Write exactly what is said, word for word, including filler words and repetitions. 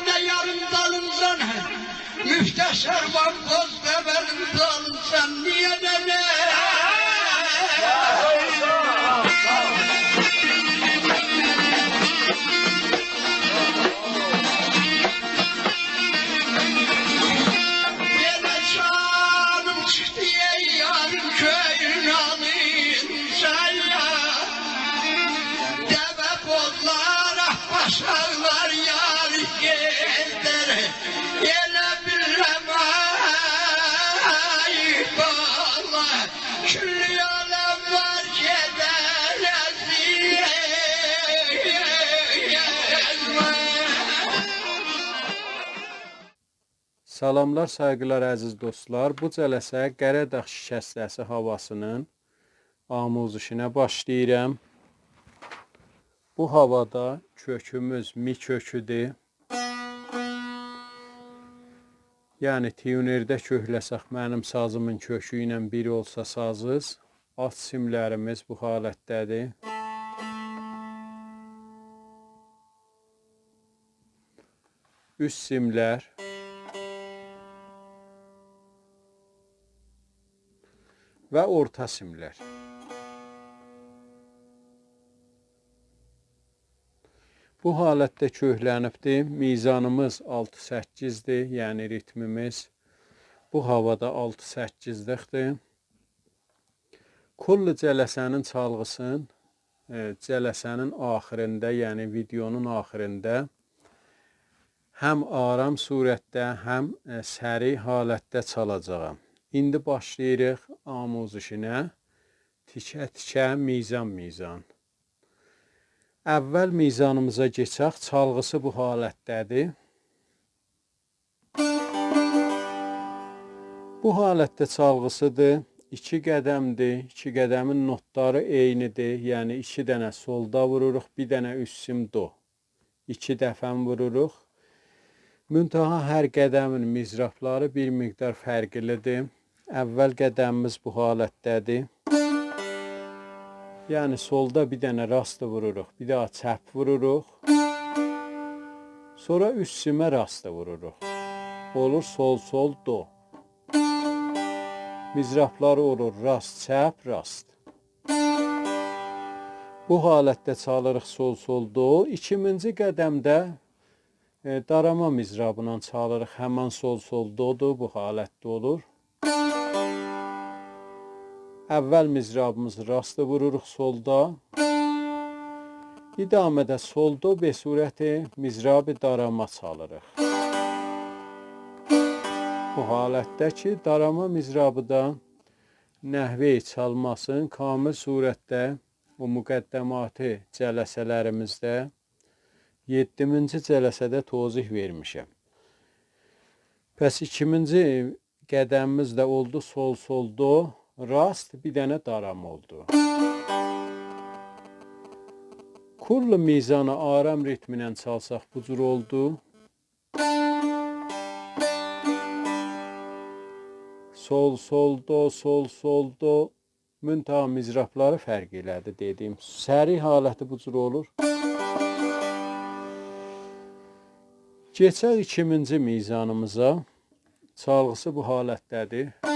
ده یاریم دالینجان، مختصر وان پوز قبلین دالینجان، نییه بئله؟ بئله جانیم چیخدی، ای یاریم، کؤیون آلینجا یا. دوه بوزلار، آشاغیلار یار گئدر. ائله بیلرم، آی بالا، کل عالم وار گئدر، عزیز. سلاملار، سایغیلار، عزیز دوستلار. بو جلسه قره‌داغ شکسته‌سی هاواسینین آموزشینه باشلاییرام. بو هاوادا کؤکوموز می کؤکودور. یعنی تیونرده کؤکله‌سک، منیم سازیمین کؤکو ایله بیر اولسا سازیز، آلت سیملریمیز بو حالتده‌دیر. اوست سیملر و اورتا سیملر. بو حالتده کؤکلنیبدیر. میزانیمیز آلتی سککیزدیر، یعنی ریتمیمیز بو هاوادا آلتی سککیزلیکدیر. کل جلسه‌نین چالغیسین، ائ، جلسه‌نین آخیریندا، یعنی ویدئونون آخیریندا هم آرام صورتده، هم، ائ، سریع حالتده چالاجاغام. ایندی باشلاییریق آموزشینه، تیکه-تیکه، میزان-میزان. اول میزانیمیزا کئچک، چالغیسی بو حالتده‌دیر. بو حالتده چالغیسیدیر، ایکی قدمدیر، ایکی قدمین نوتلاری عینیدیر، یعنی ایکی دنه سولدا ووروروق، بیر دنه اوست سیم دو. ایکی دفعه ووروروق. منتها هر قدمین مضرابلاری بیر مقدار فرقلیدیر. اول قدمیمیز بو حالتده‌دیر. یعنی سولدا بیر دنه راست ووروروق، بیر داها چپ ووروروق. سونرا اوست سیمه راست ووروروق. اولور سول، سول، دو. مضرابلاری اولور راست، چپ، راست. بو حالتده چالیریق سول، سول، دو. ایکیمینجی قدمده، ائ، داراما مضرابینان چالیریق. همین سول، سول، دودور، بو حالتده اولور. اول مضرابیمیزی راست ووروروق سولدا. ادامه‌ده سول، دو به صورت مضراب داراما چالیریق. بو حالتده کی، داراما مضرابی دا نحوه چالماسین کامل صورتده او مقدماتی جلسه‌لریمیزده، یئددیمینجی جلسه‌ده توضیح وئرمیشم. پس ایکیمینجی قدمیمیز ده اولدو سول، سول، دو، راست، بیر دنه داراما اولدو. کل میزانی آرام ریتمینن چالساق بو جور اولدو. سول، سول، دو، سول، سول، دو. منتها مضرابلاری فرق ائله‌دی، دئدیم. سریع حالتی بو جور اولور. کئچک ایکیمینجی میزانیمیزا. چالغیسی بو حالتده‌دیر.